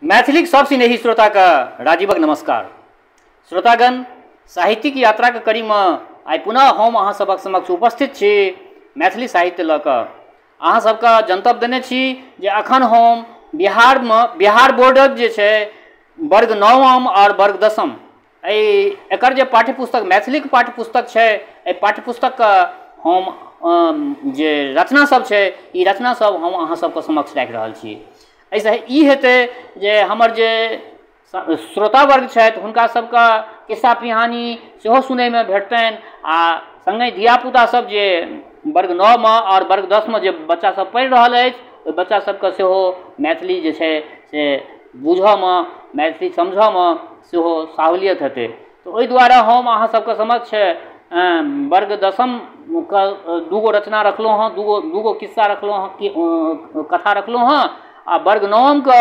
मैथिलीक सब स्नेही श्रोताके राजीवक नमस्कार। श्रोतागण, साहित्यिक यात्राके कड़ीमे आइ पुनः हम अहाँ सबक समक्ष उपस्थित छी मैथिली साहित्य लऽ कऽ। अहाँ सबके जनतब देने छी जे अखन हम बिहारमे बिहार बोर्डक जे छै वर्ग नवम आओर वर्ग दसम एहि एकर जे पाठ्यपुस्तक मैथिलीके पाठ्यपुस्तक छै, एहि पाठ्यपुस्तकके हम जे रचना सब छै ई रचना सब हम अहाँ सबके समक्ष राखि रहल छी। एहिसँ ई हेतै जे हमर जे श्रोता वर्ग छथि हुनका सबके खिस्सा पिहानी सेहो सुनैमे भेटतनि आ सङ्गहि धियापुता सब जे वर्ग 9मे आओर वर्ग 10मे जे बच्चा सब पढ़ि रहल अछि ओहि बच्चा सबके सेहो मैथिली जे छै से बुझऽमे, मैथिली समझऽमे सेहो सहूलियत हेतै। तऽ ओहि दुआरे हम अहाँ सबके समक्ष वर्ग 10मके दूगो रचना रखलहुँ हँ, दूगो खिस्सा रखलहुँ हँ, कथा रखलहुँ हँ आ वर्ग 9मके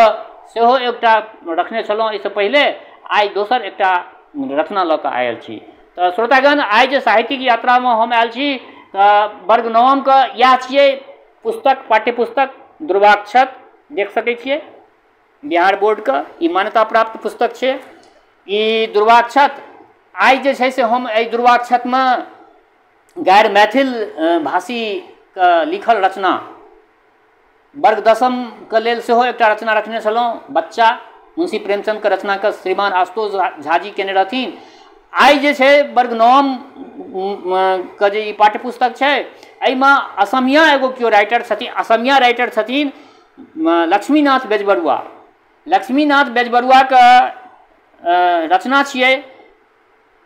सेहो एकटा रखने छलहुँ एहिसँ पहिले। आइ दोसर एकटा रचना लऽ कऽ आयल छी। तऽ श्रोतागण, आइ जे साहित्यिक यात्रामे हम आयल छी तऽ वर्ग 9मके इएह छियै पुस्तक, पाठ्यपुस्तक दुर्वाक्षत, देख सकै छियै बिहार बोर्डके ई मान्यता प्राप्त पुस्तक छै ई दुर्वाक्षत। आइ जे छै से हम एहि दुर्वाक्षतमे गैर मैथिल भाषीके लिखल रचना वर्ग 10मके लेल सेहो एकटा रचना रखने छलहुँ, बच्चा, मुंशी प्रेमचंदके रचनाके श्रीमान आशुतोष झाजी केने रहथिन। आइ जे छै वर्ग 9मके जे ई पाठ्यपुस्तक छै एहिमे असमिया एगो केओ राइटर छथिन, असमिया राइटर छथिन लक्ष्मीनाथ बेजबरुआ। लक्ष्मीनाथ बेजबरुआके रचना छियै,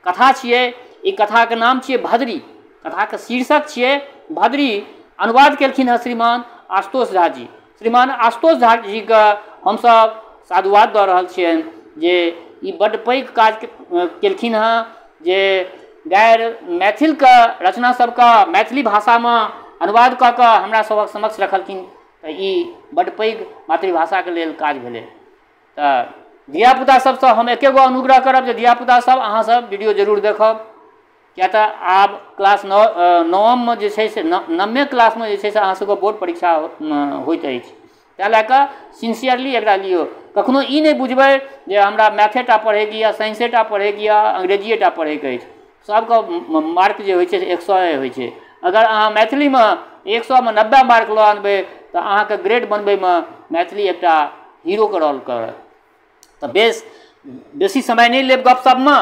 कथा छियै। ई कथाके नाम छियै भद्री, कथाके शीर्षक छियै भद्री। अनुवाद केलखिन हँ श्रीमान आशुतोष झा जी। श्रीमान आशुतोष झा जीके हमसब साधुवाद दऽ रहल छियनि जे ई बड्ड पैघ काज केलखिन हँ जे गैर मैथिलके रचना सबके मैथिली भाषामे अनुवाद कऽ कऽ हमरा सबक समक्ष रखलखिन। तऽ ई बड्ड पैघ मातृभाषाके लेल काज भेलै। तऽ धियापुता सबसँ हम एके गो अनुग्रह करब जे धियापुता सब अहाँ सब वीडियो जरूर देखब, किया तऽ आब क्लास 9ममे जे छै से 9मे क्लासमे जे छै से अहाँ सबके बोर्ड परीक्षा होइत अछि। ताहि लए कऽ सिन्सियरली एकरा लियौ। कखनो ई नहि बुझबै जे हमरा मैथेटा पढ़ैके यऽ, साइंसेटा पढ़ैके यऽ, अंग्रेजिएटा पढ़ैके अछि। सबके मार्क जे होइ छै से 100 होइ छै। अगर अहाँ मैथिलीमे 100मे 90 मार्क लऽ अनबै तऽ अहाँके ग्रेड बनबैमे मैथिली एकटा हीरोके रोल करत। तऽ बेस बेसी समय नहि लेब गपशपमे।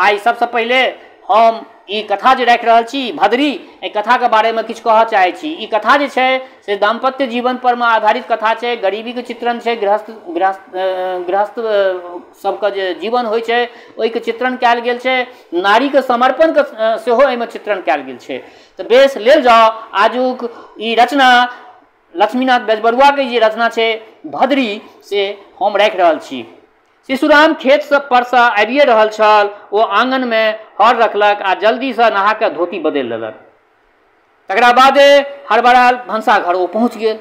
आइ सबसँ पहिले हम ई कथा जे राखि रहल छी भद्री, एहि कथाके बारेमे किछु कहऽ चाहै छी। ई कथा जे छै से दाम्पत्य जीवन परमे आधारित कथा छै, गरीबीके चित्रण छै, गृहस्थ गृहस्थ गृहस्थ सबके जे जीवन होइ छै ओहिके चित्रण कयल गेल छै, नारीके समर्पणके सेहो एहिमे चित्रण कयल गेल छै। तऽ बेस लेल जाउ आजुक ई रचना लक्ष्मीनाथ बेजबरुआके जे रचना छै भद्री, से हम राखि रहल छी। शिशुराम खेत सब परसँ आबिए रहल छल, ओ आङनमे हर रखलक आ जल्दीसँ नहा कऽ धोती बदलि लेलक। तकरा बादे हड़बड़ायल भनसाघर ओ पहुँच गेल।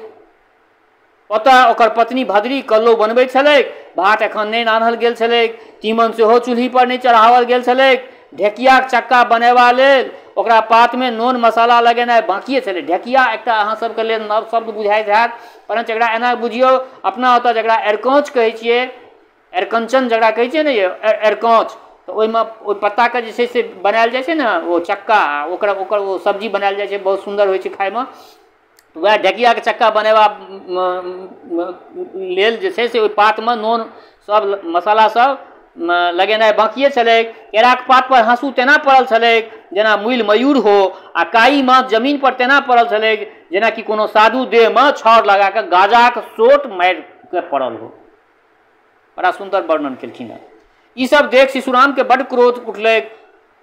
ओतऽ ओकर पत्नी भद्री कल्लो बनबैत छलैक। भात एखन नहि रान्हल गेल छलैक, तीमन सेहो चूल्हिपर नहि चढ़ाओल गेल छलैक। ढेकियाक चक्का बनेबा लेल ओकरा पातमे नोन मसाला लगेनाइ बाँकिए छलै। ढेकिया एकटा अहाँ सबके लेल नव शब्द बुझाइत हैत, परञ्च एकरा एना बुझियौ, अपना ओतऽ जकरा अरिकोंच कहै छियै, अरिकञ्चन जकरा कहै छियै ने, अरिकोंच, तऽ ओहिमे ओहि पत्ताके जे छै से बनायल जाइ छै ने ओ चक्का, ओकर ओकर ओ सब्जी बनायल जाइ छै, बहुत सुन्दर होइ छै खाइमे। वएह ढेकियाके चक्का बनेबा लेल जे छै से ओहि पातमे नोन सब मसाला सब लगेनाइ बाँकिए छलैक। केराके पातपर हाँसू तेना पड़ल छलैक जेना मुइल मयूर हो, आ काई माछ जमीनपर तेना पड़ल छलैक जेनाकि कोनो साधु देहमे छाउर लगाकऽ गाजाके सोट मारिके पड़ल हो। बड़ा सुन्दर वर्णन केलखिन हँ। ई सब देख शिशुरामके बड्ड क्रोध उठलैक।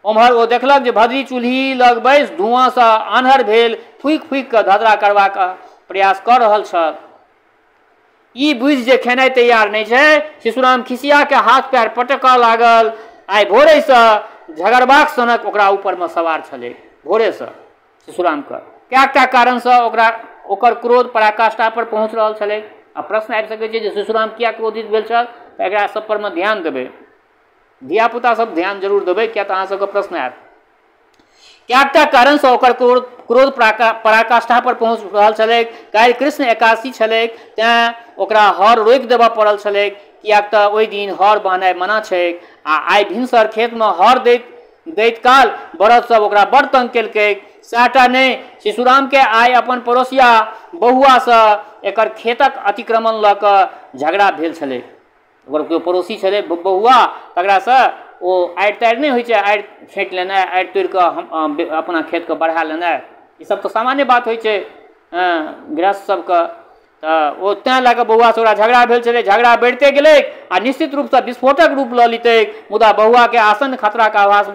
ओम्हर ओ देखलक जे भद्री चूल्ही लग बैस धुआँसँ आन्हर भेल फूकि फूकि कऽ धधरा करबाक प्रयास कऽ रहल छल। ई बुझि जे खेनाइ तैयार नहि छै, शिशुराम खिसियाके हाथ पैर पटकऽ लागल। आइ भोरेसँ झगड़बाक सनक ओकरा ऊपरमे सवार छलै। भोरेसँ शिशुरामके कएकटा कारणसँ ओकरा ओकर क्रोध पराकाष्ठा पर पहुँच रहल छलै। आ प्रश्न आबि सकै छै जे शिशुराम किया क्रोधित भेल छल, तऽ एकरा सब परमे ध्यान देबै। धियापुता सब ध्यान जरूर देबै, किया तऽ अहाँ सबके प्रश्न आयत। कएकटा कारणसँ ओकर क्रोध पराकाष्ठा पर पहुँच रहल छलैक। काल्हि कृष्ण एकादशी छलैक, तेँ ओकरा हर रोकि देबऽ पड़ल छलैक। किएक तऽ ओहि दिन हर बन्हनाइ मना छैक आ आइ भिनसर खेतमे हर दैत दैत काल बरद सब ओकरा बड़ तंग केलकै। सएहटा नहि, शिशुरामके आइ अपन पड़ोसिया बहुआसँ एकर खेतक अतिक्रमण लऽ कऽ झगड़ा भेल छलै। ओकर केओ पड़ोसी छलै बहुआ, तकरासँ ओ आड़ि ताड़ि नहि होइ छै, आड़ि छाँटि लेनाइ, आड़ि तोड़ि कऽ हम अपना खेतके बढ़ा लेनाइ, ईसब तऽ सामान्य बात होइ छै गृहस्थ सबके। तऽ ओ तेँ लऽ कऽ बौआसँ ओकरा झगड़ा भेल छलै। झगड़ा बढ़िते गेलै आ निश्चित रूपसँ विस्फोटक रूप लऽ लेतै, मुदा बौआके आसन्न खतराके आभास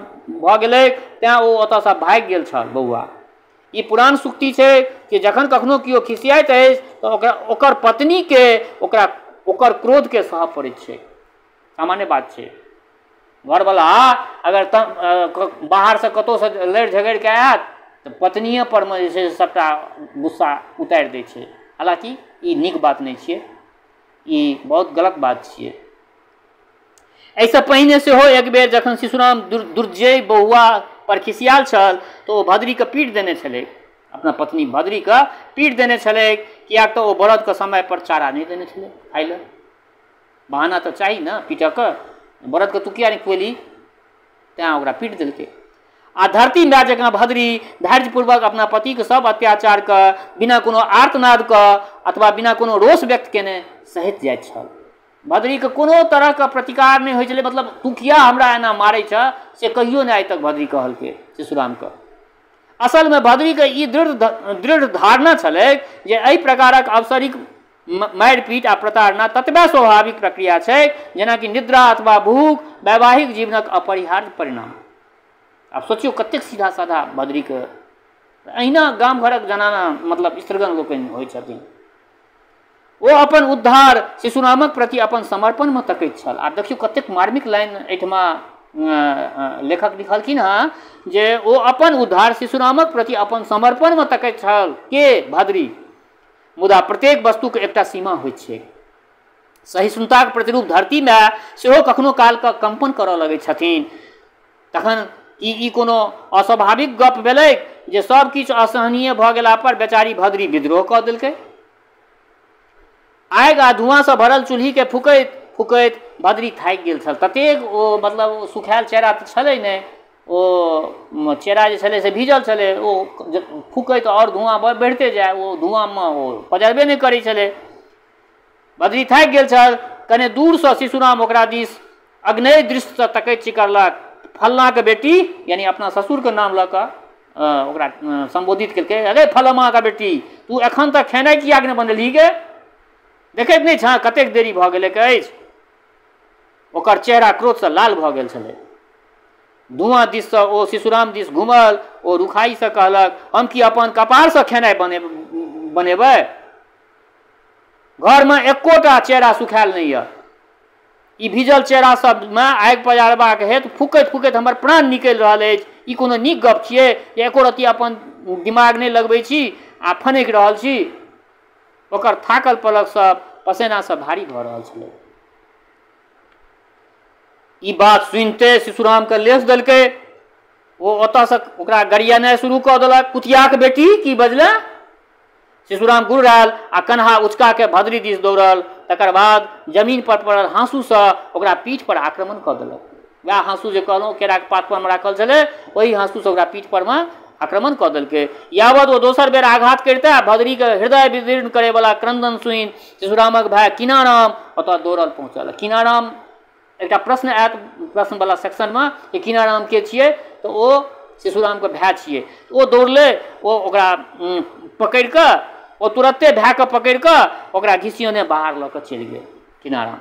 भऽ गेलै, तेँ ओ ओतऽसँ भागि गेल छल बौआ। ई पुरान सूक्ति छै कि जखन कखनो केओ खिसियाइत अछि तऽ ओकरा ओकर पत्नीके ओकरा ओकर क्रोधके सहऽ पड़ैत छै। सामान्य बात छै, घरवला अगर बाहरसँ कतहुसँ लड़ि झगड़िके आयत तऽ पत्निए परमे जे छै से सभटा गुस्सा उतारि दै छै। हालाँकि ई नीक बात नहि छियै, ई बहुत गलत बात छियै। एहिसँ पहिने सेहो एक बेर जखन शिशुराम दुर्जय बहुआ पर खिसियाल छल तऽ ओ भद्रीके पीट देने छलै, अपना पत्नी भद्रीके पीट देने छलै, किएक तऽ ओ बरदके समयपर चारा नहि देने छलै खाइ लए। बहाना तऽ चाही ने पीटऽके, बरदके तू किया नहि खुएली, तेँ ओकरा पीट देलकै। आ धरती माय जकाँ भद्री धैर्यपूर्वक अपना पतिके सब अत्याचारके बिना कोनो आर्तनादके अथवा बिना कोनो रोष व्यक्त केने सहैत जाइत छल। भद्रीके कोनो तरहके प्रतिकार नहि होइ छलै, मतलब तू किया हमरा एना मारै छह से कहियो नहि आइ तक भद्री कहलकै शिशुरामके। असलमे भद्रीके ई दृढ़ धारणा छलै जे एहि प्रकारक अवसरिक मारि पीट आ प्रताड़ना ततबे स्वाभाविक प्रक्रिया छै जेनाकि निद्रा अथवा भूख वैवाहिक जीवनक अपरिहार्य परिणाम। आब सोचियौ कतेक सीधा साधा भद्रीके, अहिना गाम घरक जनाना मतलब स्त्रीगण लोकनि होइ छथिन। ओ अपन उद्धार शिशुरामक प्रति अपन समर्पणमे तकैत छल। आब देखियौ कतेक मार्मिक लाइन एहिठमा लेखक लिखलखिन हँ जे ओ अपन उद्धार शिशुरामक प्रति अपन समर्पणमे तकैत छल के भद्री। मुदा प्रत्येक वस्तुके एकटा सीमा होइत छै। सहिष्णुताक प्रतिरूप धरतीमे सेहो कखनो कालके कम्पन करऽ लगै छथिन। तखन ई कोनो अस्वाभाविक गप भेलै जे सब किछु असहनीय भऽ गेला पर बेचारी भद्री विद्रोह कऽ देलकै। आगि आ धुआँसँ भरल चूल्हिके फुकैत फुकैत भद्री थाकि गेल छल। ततेक ओ मतलब सुखायल चेरा तऽ छलै नहि, ओ चेरा जे छलै से भीजल छलै, ओ फुकैत आओर धुआँ बढ़िते जाय, ओ धुआँमे ओ पजरबे नहि करै छलै। भद्री थाकि गेल छल। कने दूरसँ शिशुराम ओकरा दिस अग्नेय दृष्टिसँ तकैत चिकरलक, फल्लाँके बेटी, यानी अपना ससुरके नाम लऽ कऽ ओकरा सम्बोधित केलकै, अरे फलमाके बेटी, तू एखन तक खेनाइ किएक नहि बनेलही गे, देखैत नहि छह कतेक देरी भऽ गेलैक अछि। ओकर चेहरा क्रोधसँ लाल भऽ गेल छलै। धुआँ दिससँ ओ शिशुराम दिस घुमल। ओ रुखाइसँ कहलक, हम की अपन कपारसँ खेनाइ बनेबै? घरमे एकोटा चेहरा सुखायल नहि यऽ। ई भीजल चेहरा सबमे आगि पजारबाक हेतु फुकैत फुकैत हमर प्राण निकलि रहल अछि। ई कोनो नीक गप छियै जे एको रत्ती अपन दिमाग नहि लगबै छी आ फनकि रहल छी। ओकर थाकल पलक सब पसेनासँ भारी भऽ रहल छलै। ई बात सुनिते शिशुरामके लेस देलकै। ओ ओतऽसँ ओकरा गरियेनाइ शुरू कऽ देलक, कुतियाके बेटी की बजले। शिशुराम गुर्रायल आ कन्हा उचकाके भद्री दिस दौड़ल। तकर बाद जमीन पर पड़ल हाँसूसँ ओकरा पीठ पर आक्रमण कऽ देलक। वएह हाँसू जे कहलहुँ केराके पात परमे राखल छलै, ओहि हाँसूसँ ओकरा पीठ परमे आक्रमण कऽ देलकै। यावत ओ दोसर बेर आघात करिते भद्रीके हृदय विदीर्ण करैवला क्रंदन सुनि शिशुरामक भाय किनाराम ओतऽ दौड़ल पहुँचल। किनाराम, एकटा प्रश्न आयत प्रश्नवला सेक्शनमे कि किनाराम के छियै, तऽ ओ शिशुरामके भाय छियै। ओ दौड़लै, ओ ओकरा पकड़ि कऽ, ओ तुरत्ते भायके पकड़ि कऽ ओकरा घिसियोने बाहर लऽ कऽ चलि गेल किनाराम।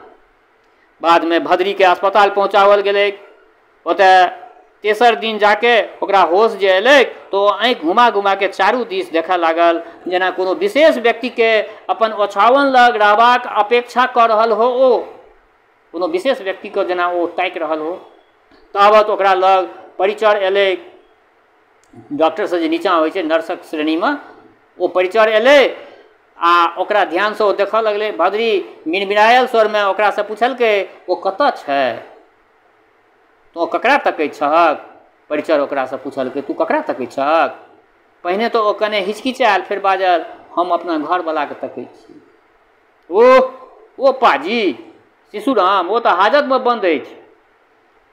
बादमे भद्रीके अस्पताल पहुँचाओल गेलै। ओतऽ तेसर दिन जाके ओकरा होश जे एलै तऽ ओ आँखि घुमा घुमाके चारू दिस देखऽ लागल, जेना कोनो विशेष व्यक्तिके अपन ओछाओन लग रहबाक अपेक्षा कऽ रहल हो, ओ कोनो विशेष व्यक्तिके जेना ओ ताकि रहल हो। तावत ओकरा लग परिचर एलै, डॉक्टरसँ जे नीचाँ होइ छै नर्सक श्रेणीमे, ओ परिचर एलै आ ओकरा ध्यानसँ ओ देखऽ लगलै। भद्री मिनमिनायल स्वरमे ओकरासँ पुछलकै, ओ कतऽ छै, तू ककरा तकै छहक? परिचर ओकरासँ पुछलकै, तू ककरा तकै छहक? पहिने तऽ ओ कने हिचकिचायल, फेर बाजल, हम अपना घरवलाके तकै छी। ओ पाजी, शिशुराम ओ तऽ हाजतमे बन्द अछि,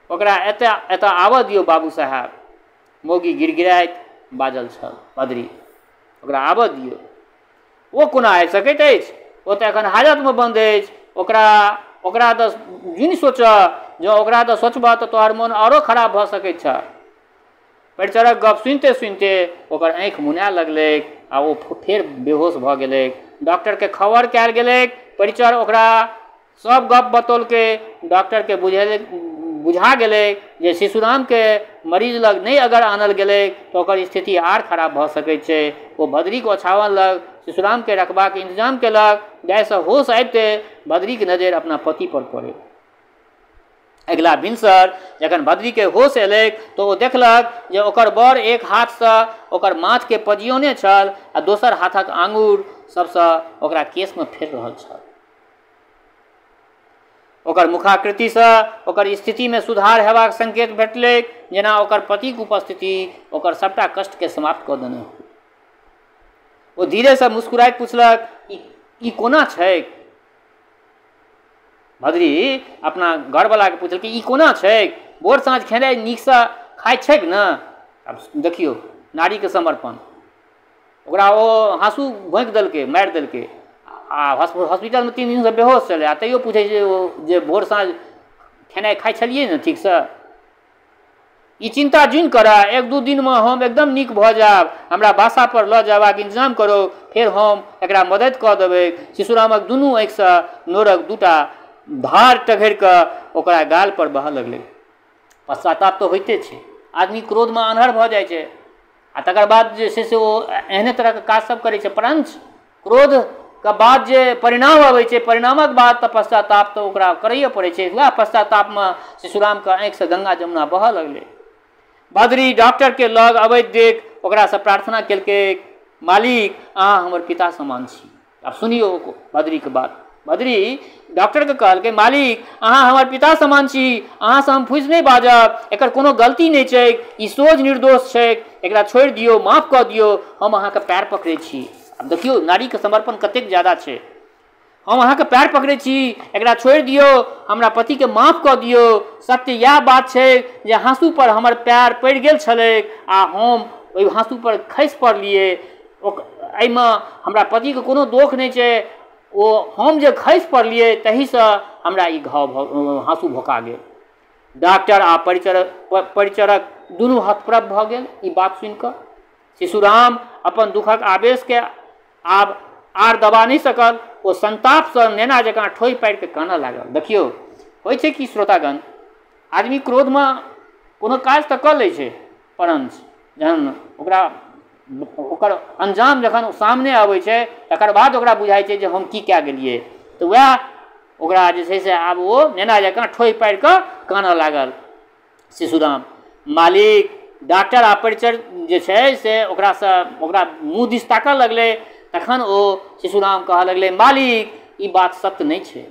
ओकरा एतऽ एतऽ आबऽ दियौ बाबू साहेब। मौगी गिड़गिड़ाइत बाजल छल बद्री, ओकरा आबऽ दियौ। ओ कोना आबि सकैत अछि? ओ तऽ एखन हाजतमे बन्द अछि। ओकरा ओकरा तऽ जुनि सोचऽ, जँ ओकरा तऽ सोचबह तऽ तोहर मोन आरो खराब भऽ सकैत छह। परिचरक गप सुनिते सुनिते ओकर आँखि मुनाए लगलैक आ ओ फेर बेहोश भऽ गेलैक। डॉक्टरके खबर कयल गेलैक। परिचर ओकरा सब गप बतौलकै। डॉक्टरके बुझा गेलै जे शिशुरामके मरीज लग नहि अगर आनल गेलै तऽ ओकर स्थिति आर खराब भऽ सकै छै। ओ बद्रीके ओछाओन लग शिशुरामके रखबाक इन्तजाम केलक, जाहिसँ होश आबिते बद्रीके नजरि अपना पति पर पड़ै। अगिला भिनसर जखन बद्रीके होश एलैक तऽ ओ देखलक जे ओकर बर एक हाथसँ ओकर माथके पजियौने छल आ दोसर हाथक आङुर सबसँ ओकरा केशमे फेर रहल छल। ओकर मुखाकृतिसँ ओकर स्थितिमे सुधार हेबाक संकेत भेटलैक, जेना ओकर पतिक उपस्थिति ओकर सबटा कष्टके समाप्त कऽ देने हो। ओ धीरेसँ मुस्कुराइत पुछलक, ई कोना छैक? बद्री अपना घरवलाके पुछलकै, ई कोना छैक? भोर साँझ खेनाइ नीकसँ खाइत छैक ने? आब देखियौ नारीके समर्पण। ओकरा ओ हाँसू भोँकि देलकै, मारि देलकै आ हॉस्पिटलमे 3 दिनसँ बेहोश छलै आ तैयो पूछै छै ओ जे भोर साँझ खेनाइ खाइ छलियै ने ठीकसँ? ई चिन्ता जुनि करऽ, 1-2 दिनमे हम एकदम नीक भऽ जायब। हमरा बासा पर लऽ जयबाक इन्तजाम करू, फेर हम एकरा मदति कऽ देबै। शिशुरामक दुनू आँखिसँ नोरक 2टा धार टघरि कऽ ओकरा गाल पर बहऽ लगलै। पश्चाताप तऽ होइते छै, आदमी क्रोधमे आन्हर भऽ जाइ छै आ तकर बाद जे छै से ओ एहने तरहके काज सब करै छै। परञ्च क्रोधके बाद जे परिणाम अबै छै, परिणामक बाद तऽ पश्चाताप तऽ ओकरा करैए पड़ै छै। वएह पश्चातापमे शिशुरामके आँखिसँ गंगा जमुना बहऽ लगलै। बद्री डॉक्टरके लग अबैत देख ओकरासँ प्रार्थना केलकै, मालिक अहाँ हमर पिता समान छी। आब सुनियौ बद्रीके बात। बद्री डॉक्टरके कहलकै, मालिक अहाँ हमर पिता समान छी, अहाँसँ हम फूसि नहि बाजब, एकर कोनो गलती नहि छैक, ई सोझ निर्दोष छैक, एकरा छोड़ि दियौ, माफ कऽ दियौ, हम अहाँके पैर पकड़ै छी। आब देखियौ नारीके समर्पण कतेक ज्यादा छै। हम अहाँके पैर पकड़ै छी, एकरा छोड़ि दियौ, हमरा पतिके माफ कऽ दियौ। सत्य इएह बात छै जे हाँसू पर हमर पैर पड़ि गेल छलैक आ हम ओहि हाँसू पर खसि पड़लियै। एहिमे हमरा पतिके कोनो दोख नहि छै, ओ हम जे खसि पड़लियै ताहिसँ हमरा ई घाव हाँसू भोका गेल। डॉक्टर आ परिचरक दुनू हतप्रभ भऽ गेल ई बात सुनिकऽ। शिशुराम अपन दुखक आवेशके आब आर दबा नहि सकल। ओ संतापसँ नेना जकाँ ठोहि पाड़िकऽ कानऽ लागल। देखियौ होइ छै कि श्रोतागण, आदमी क्रोधमे कोनो काज तऽ कऽ लै छै, परञ्च जहन ओकरा ओकर अंजाम जखन सामने अबै छै तकर बाद ओकरा बुझाइ छै जे हम की कए गेलियै। तऽ वएह ओकरा जे छै से आब ओ नेना जकाँ ठोहि पाड़िकऽ कानऽ लागल शिशुराम। मालिक डॉक्टर आ परिचर जे छै से ओकरासँ ओकरा मुँह दिस ताकऽ लगलै। तखन ओ शिशुराम कहऽ लगलै, मालिक ई बात सत्य नहि छै,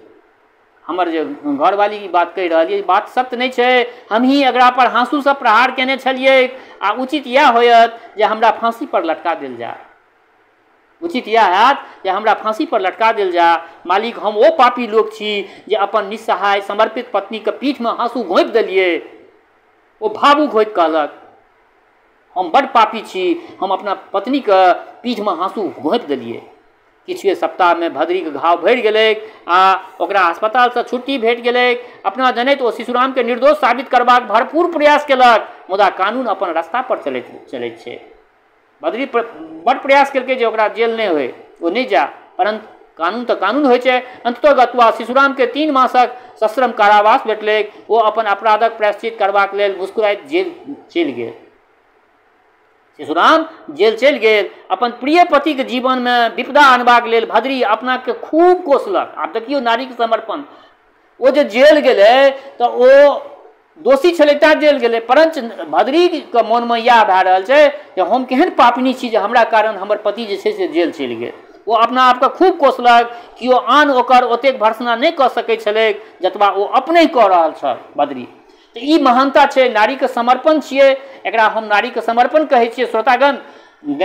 हमर जे घरवाली ई बात कहि रहल यऽ ई बात सत्य नहि छै, हमही एकरा पर हाँसूसँ प्रहार केने छलियै आ उचित इएह होयत जे हमरा फाँसी पर लटका देल जाय, उचित इएह हैत जे हमरा फाँसी पर लटका देल जाय। मालिक हम ओ पापी लोक छी जे अपन निस्सहाय समर्पित पत्नीके पीठमे हाँसू घोँपि देलियै। ओ भावुक होइत कहलक, हम बड्ड पापी छी, हम अपना पत्नीके पीठमे हाँसू घोँपि देलियै। किछुए सप्ताहमे भद्रीके घाव भरि गेलैक आ ओकरा अस्पतालसँ छुट्टी भेट गेलैक। अपना जनैत ओ शिशुरामके निर्दोष साबित करबाक भरपूर प्रयास केलक, मुदा कानून अपन रास्ता पर चलैत छै। बद्री बड्ड प्रयास केलकै जे ओकरा जेल नहि होइ, ओ नहि जाय, परन्तु कानून तऽ कानून होइ छै। अन्ततः गत्वा शिशुरामके 3 मासक सश्रम कारावास भेटलैक। ओ अपन अपराधक प्रायश्चित करबाक लेल मुस्कुराइत जेल चलि गेल। शिशुराम जेल चलि गेल। अपन प्रिय पतिके जीवनमे विपदा अनबाक लेल भद्री अपनाके खूब कोसलक। आब देखियौ नारीके समर्पण। ओ जे जेल गेलै तऽ ओ दोषी छलै तैं जेल गेलै, परञ्च भद्रीके मोनमे इएह भए रहल छै जे हम केहन पापिनी छी जे हमरा कारण हमर पति जे छै से जेल चलि गेल। ओ अपना आपके खूब कोसलक। केओ आन ओकर ओतेक भर्सना नहि कऽ सकै छलैक जतबा ओ अपने कऽ रहल छल भद्री। तऽ ई महानता छै, नारीके समर्पण छियै, एकरा हम नारीके समर्पण कहै छियै। श्रोतागण,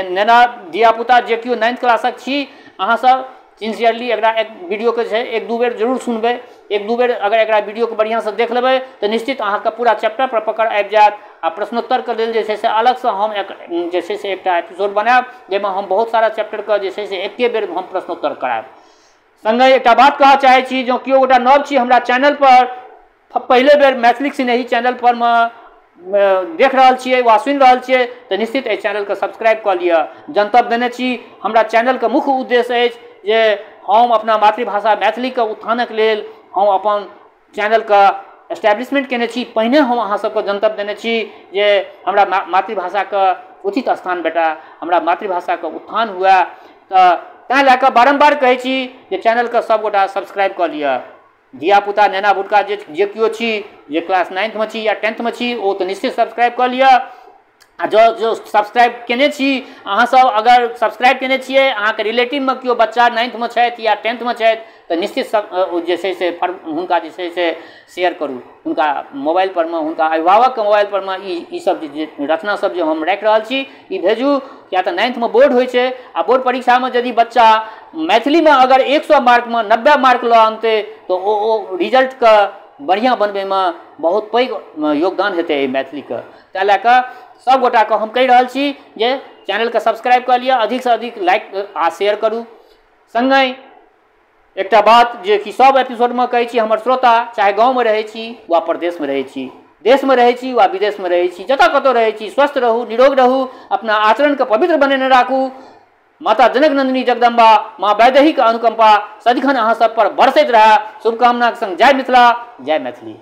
नेना धियापुता जे केओ 9th क्लासक छी, अहाँसब सिंसियरली एकरा एक वीडियोके छै एक दू बेर जरूर सुनबै, एक दू बेर अगर एकरा वीडियोके बढ़िआँसँ देख लेबै तऽ निश्चित अहाँके पूरा चैप्टर पर पकड़ आबि जायत। आ प्रश्नोत्तरके लेल जे छै से अलगसँ हम जे छै से एकटा एपिसोड बनायब जाहिमे हम बहुत सारा चैप्टरके जे छै से एके बेर हम प्रश्नोत्तर करायब। सङ्गहि एकटा बात कहऽ चाहै छी, जँ केओ गोटा नव छी हमरा चैनलपर, पहिले बेर मैथिलीक सिनेही चैनलपर मे देख रहल छियै वा सुनि रहल छियै तऽ निश्चित एहि चैनलके सब्सक्राइब कऽ लिअ। जनतब देने छी, हमरा चैनलके मुख्य उद्देश्य अछि जे हम अपना मातृभाषा मैथिलीके उत्थानक लेल हम अपन चैनलके एस्टैब्लिशमेंट केने छी। पहिने हम अहाँ सबके जनतब देने छी जे हमरा मातृभाषाके उचित स्थान भेटय, हमरा मातृभाषाके उत्थान हुए, तऽ तैँ लए कऽ बारम्बार कहै छी जे चैनलके सबगोटा सब्सक्राइब कऽ लिअ। धियापुता नेना भुटका जे जे केओ छी, जे क्लास नाइन्थमे छी या टेंथमे छी, ओ तऽ निश्चित सब्सक्राइब कऽ लिअ। आ जँ जो सब्सक्राइब केने छी अहाँसब, अगर सब्सक्राइब केने छियै, अहाँके रिलेटिवमे केओ बच्चा नाइन्थमे छथि या टेंथमे छथि तऽ निश्चित जे छै से हुनका जे छै से शेयर करू। हुनका मोबाइल परमे, हुनका अभिभावकके मोबाइल परमे ई सब जे रचना सब जे हम राखि रहल छी ई भेजू। किया तऽ नाइन्थमे बोर्ड होइ छै आ बोर्ड परीक्षामे यदि बच्चा मैथिलीमे अगर 100 मार्कमे 90 मार्क लऽ अनतै तऽ ओ रिजल्टके बढ़िआँ बनबैमे बहुत पैघ योगदान हेतै एहि मैथिलीके। ताहि लए कऽ सबगोटाके हम कहि रहल छी जे चैनलके सब्सक्राइब कऽ लिअ, अधिकसँ अधिक लाइक आ शेयर करू। सङ्गहि एकटा बात जे कि सब एपिसोडमे कहै छी, हमर श्रोता चाहे गाँवमे रहै छी वा परदेशमे रहै छी, देशमे रहै छी वा विदेशमे रहै छी, जतऽ कतहु रहै छी, स्वस्थ रहू, निरोग रहू, अपना आचरणके पवित्र बनेने राखू। माता जनक नंदिनी जगदम्बा माँ वैदेहीके अनुकंपा सदिखन अहाँ सब पर बरसैत रहए। शुभकामनाके संग जय मिथिला, जय मैथिली।